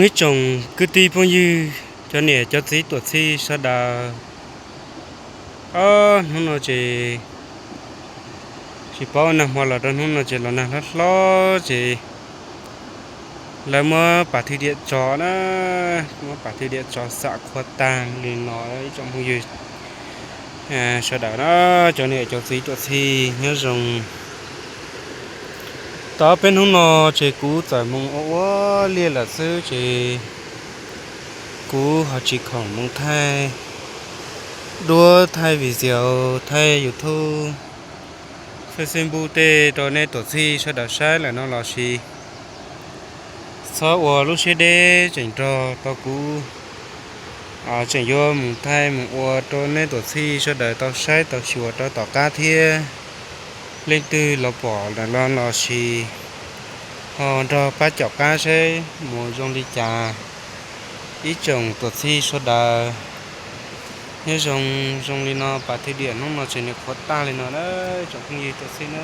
Ib tsoom kwv tij phooj ywg, cov niam cov txiv tuam txhij sawv daws, ob hnub no ces tsis paub nag hmo los rau hnub no ces los nag hlob hlob ces lawv muab pas thwj diam tso na, muab pas thwj diam tso xam qhua tag li no ib tsoom phooj ywg sawv daws na, cov niam cov txiv tuam txhij nyob zoo. Tau peb hnub no ces kuv txawm mus ua ua liaj lawm xwb ces kuv ho tsis khoom mus thaij duab, thaij video, thaij YouTube, Facebook tej rau nej tuam txhij sawv daws saib lawm no los sis txhob ua lub siab deb tseem nrog tau kuv, tseem yuav mus thaij mus ua rau nej tuam txhij sawv daws tau saib tau xyuas rau tom qab thiab. Leej twg los pom lawm los sis ho nrog pab caum qab seb mus zoo li cas. Ib tsoom tuam txhij sawv daws, nyob zoo, zoo li no pas thwj diam hnub no ces nws qhuav tag li no na, tsoom phooj ywg tuam txhij na.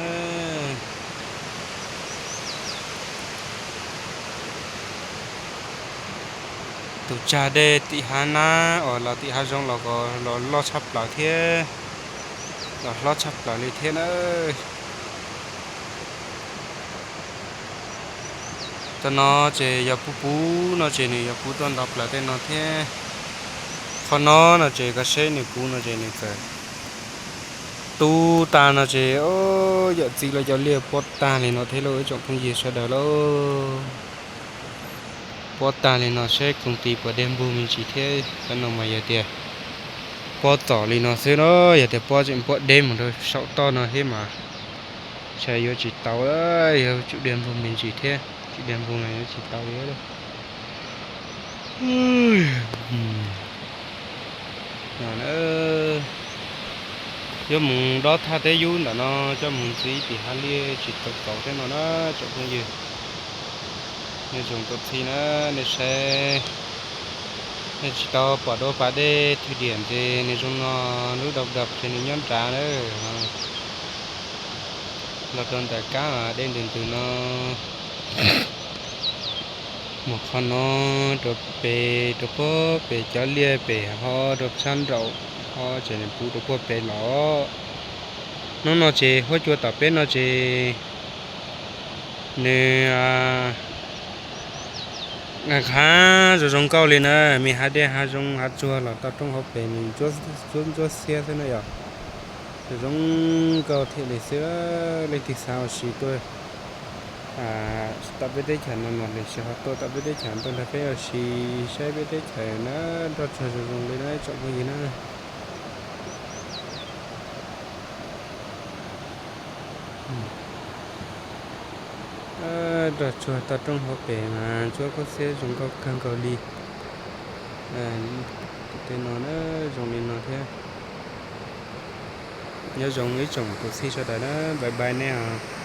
Tus tsag dej tim hav nab uas los tim hav zoov los los loj tshaj plaws thiab, los hlob tshaj plaws li thiab na. Tam no ces yog puv puv no ces nws yog puv tuaj nto plaws tej no thiab. Qhov no no ces koj saib nws puv no ces nws txawm tu tag no ces yawm txiv los cov liaj pob tag li no thiab lauj ib tsoom phooj ywg sawv daws lauj. Pob tag li no seb koom tis puas dej npug me ntsis thiab. Tam no mas yog tias pob txom li no xwb na, yog tias pob tseem pob deb mus rau saum toj no thiab mas ntshe yuav tsis tau, yuav tsum dej npug me ntsis thiab, tsis dej npug mas yuav tsis tau li. Yuav mus dob thaj teb yub ntawm no coj mus ntxiv tim hav liaj tsis tau txaus thiab no na tsoom phooj ywg. Nej tsoom tuam txhij na, nej saib, nej tsis tau pom dua pas dej thwj diam ces nws zoo no, lub dau dab ces nws nyob nrad na. Los rau ntawm kab dej ntws ntws no, mus qhov no rau pem rau puag pem cov liaj pem ho rau sab nraum ho ces nws puv rau puag pem los. Hnub no ces huab cua tom peb no ces nws nqha zoo zoo nkauj li na, me hav dej hav zoov hav tsuag los tau roob hauv pes nws ntsuab ntsuab xiab xwb na yom. Zoo zoo nkauj thiaj li xwb. Leej twg xav ua si tuaj tom peb teb chaws no no los sis ho tuaj tom peb teb chaws tuaj nrog peb ua si saib peb teb chaws na, nroj tsuag zoo zoo li na tsoom phooj ywg na. Nroj tsuag tau roob hauv pes mas ntsuab kub xiab zoo nkauj kawg nkaus li. Tej no na, zoo li no thiab. Nyob zoo ib tsoom tuam txhij sawv daws na, bye bye nej os.